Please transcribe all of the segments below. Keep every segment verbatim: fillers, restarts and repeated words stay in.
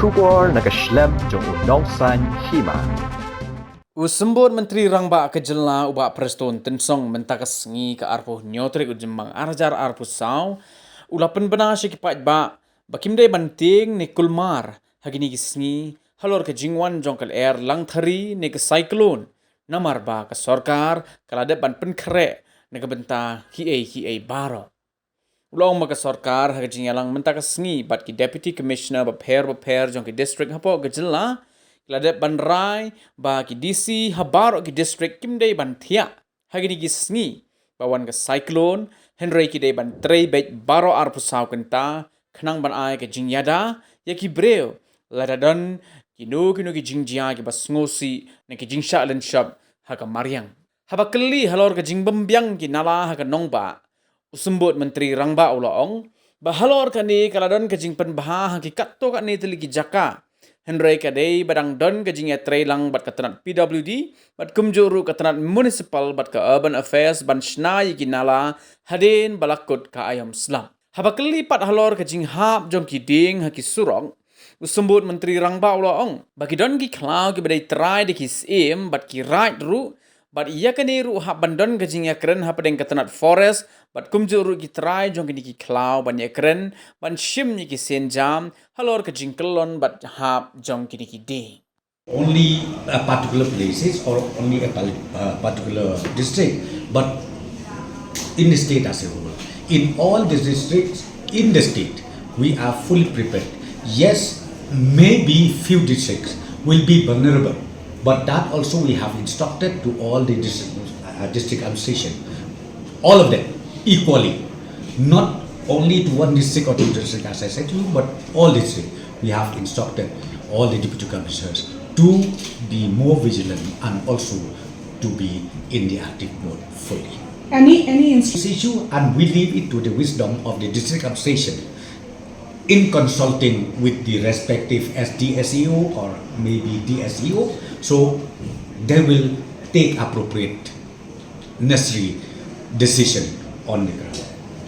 Khubor na ka shlem jong u Nongsaiñ Hima. U Symbud Myntri Rangbah ka jylla u Bah Prestone Tynsong mynta ka sngi ka arphew hynñiew tarik u Jymmang ar hajar arphew saw u la pynbna sha ki paidbah ba kim dei ban tieng ne kulmar ha kine ki sngi halor ka jingwan jong ka lyer langthari ne ka cyclone, namar ba ka sorkar ka la dep ban pynkhreh na ka bynta kiei kiei baroh. U la ong ba ka sorkar ha ka jingïalang mynta ka sngi bad ki Deputy Commissioner bapher bapher jong ki district hapoh ka jylla ki la dep ban rai ba ki D C ha baroh ki district kim dei ban thiah ha kine ki sngi ba wan ka cyclone, hynrei ki dei ban trei beit baroh arphew saw kynta khnang ban ai ka jingïada ïa ki briew lada don kino kino ki jingjia kiba sngewsih ne ki jingshah lynshop ha ka mariang. Haba kylli halor ka jingbymbiang ki nala ha ka nongbah, u Symbud Myntri Rangbah u la ong ba halor kane ka la don ka jingpynbha ha ki katto katne tylli ki jaka. Hynrei ka dei ba dang don ka jingïatreilang bad ka tnat P W D bad kumjuh ruh ka tnat Municipal bad ka Urban Affairs ban shna ïa ki nala hadien ba la kut ka aïom slap. Haba kylli pat halor ka jinghap jong ki dieng ha ki surok, u Symbud Myntri Rangbah u la ong ba ki don ki khlaw kiba dei trai da ki syiem bad ki raid ruh, bad ïa kane ruh hap ban don ka jingïakren hapdeng ka tnat Forest bad kumjuh ruh ki trai jong kine ki khlaw ban ïakren ban shim ïa ki sienjam halor ka jingkyllon bad hap jong kine ki dieng. Only a particular places or only a pal- uh, particular district, but in the state as a whole, in all the districts in the state, we are fully prepared. Yes, maybe few districts will be vulnerable, but that also we have instructed to all the district, uh, district administration, all of them equally, not only to one district or two district, as I said to you, but all districts. We have instructed all the deputy commissioners to be more vigilant and also to be in the active mode fully. Any any inst- This issue, and we leave it to the wisdom of the district administration in consulting with the respective S D S E O or maybe D S E O. So they will take appropriate necessary decision on the ground.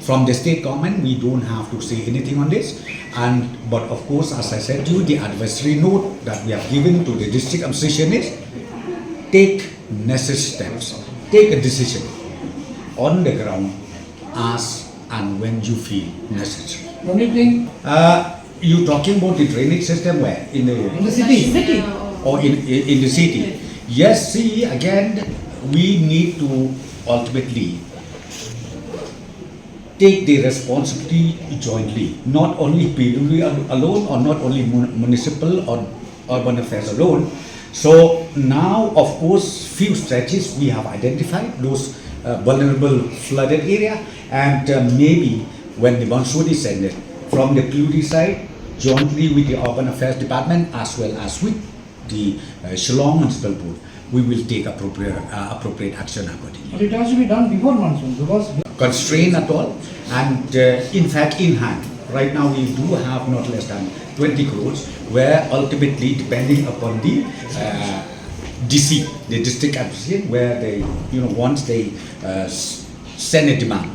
From the state government, we don't have to say anything on this. And but of course, as I said to you, the advisory note that we have given to the district administration is take necessary steps, take a decision on the ground as and when you feel necessary. Don't you think Uh, you talking about the drainage system where? In the, in the city? City. Or in, in, in the city? Yes, see, again, we need to ultimately take the responsibility jointly, not only P W D al- alone or not only mun- municipal or urban affairs alone. So now, of course, few stretches we have identified those uh, vulnerable flooded area, and uh, maybe when the monsoon is ended, from the P W D side, jointly with the urban affairs department as well as with the uh, Shillong Municipal Board, we will take appropriate uh, appropriate action accordingly. But it has to be done before monsoon because Constraint at all, and uh, in fact, in hand, right now we do have not less than twenty crores, where ultimately, depending upon the uh, D C, the district administration, where they, you know, once they uh, s- send a demand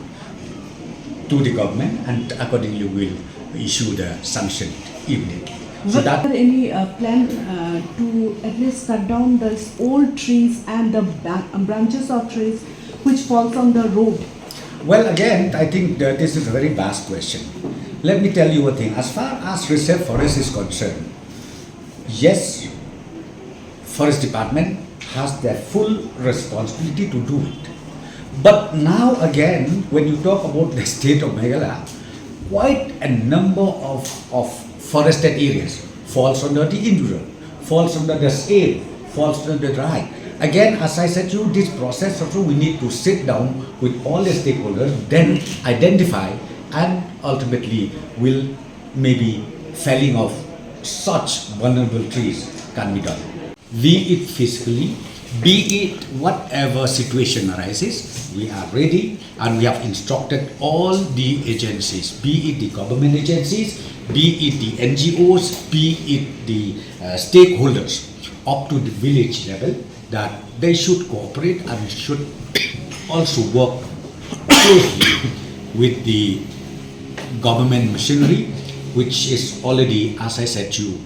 to the government, and accordingly will issue the sanction immediately. So Is that there any uh, plan uh, to at least cut down these old trees and the ba- branches of trees which falls on the road? Well, again, I think that this is a very vast question. Let me tell you a thing. As far as reserve forest is concerned, yes, forest department has their full responsibility to do it. But now again, when you talk about the state of Meghalaya, quite a number of, of forested areas falls under the individual, falls under the state, falls under the right. Again, as I said to you, this process also we need to sit down with all the stakeholders, then identify and ultimately will maybe felling of such vulnerable trees can be done. Be it physically, be it whatever situation arises, we are ready and we have instructed all the agencies, be it the government agencies, be it the N G Os, be it the uh, stakeholders up to the village level, that they should cooperate and should also work closely with the government machinery, which is already, as I said to you,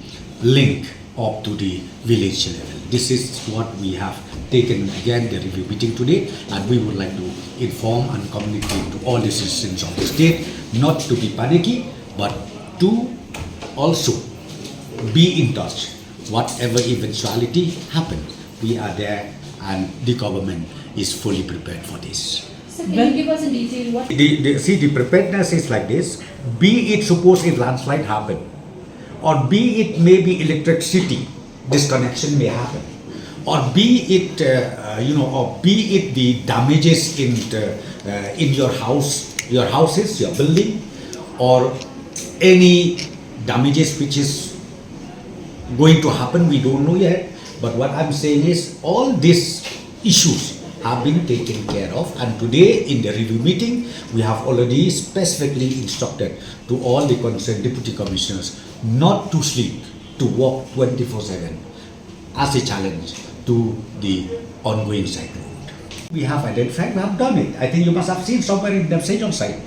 link up to the village level. This is what we have taken again the review meeting today, and we would like to inform and communicate to all the citizens of the state not to be panicky, but to also be in touch. Whatever eventuality happens, we are there, and the government is fully prepared for this. So can you give us in detail what? The, the, see, the preparedness is like this. Be it suppose a landslide happen, or be it maybe electricity disconnection may happen, or be it uh, uh, you know, or be it the damages in the, uh, in your house, your houses, your building, or any damages which is going to happen, we don't know yet. But what I'm saying is, all these issues have been taken care of, and today in the review meeting, we have already specifically instructed to all the concerned deputy commissioners not to sleep, to work twenty-four seven as a challenge to the ongoing cyclone. We have identified, we have done it. I think you must have seen somewhere in the Sejong side.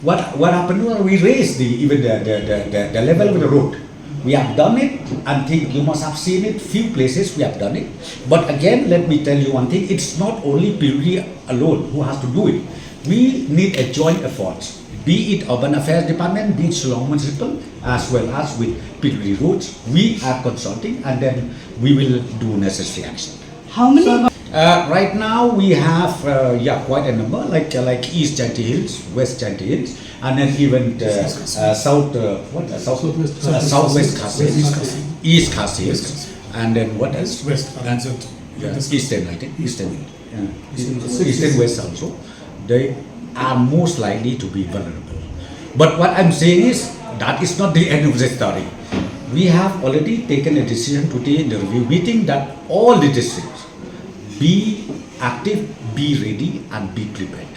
What, what happened was, we raised the, even the, the, the, the, the level of the road. We have done it, and think you must have seen it, few places we have done it. But again, let me tell you one thing, it's not only Phironi alone who has to do it. We need a joint effort, be it Urban Affairs Department, be it Shillong Municipal, as well as with Phironi Roads. We are consulting, and then we will do necessary action. How many? Uh, right now we have, uh, yeah, quite a number, like uh, like East Jaintia Hills, West Jaintia Hills, and then even uh, uh, South, uh, what, uh, South, Southwest. uh, Southwest Khasi Hills, East Khasi. East Khasi Hills, and then what else? West, And, West. yeah, Eastern, I think, Eastern, yeah. Eastern. Eastern West also. They are most likely to be vulnerable. But what I'm saying is, that is not the end of the story. We have already taken a decision today in the review meeting that all the districts be active, be ready, and be prepared.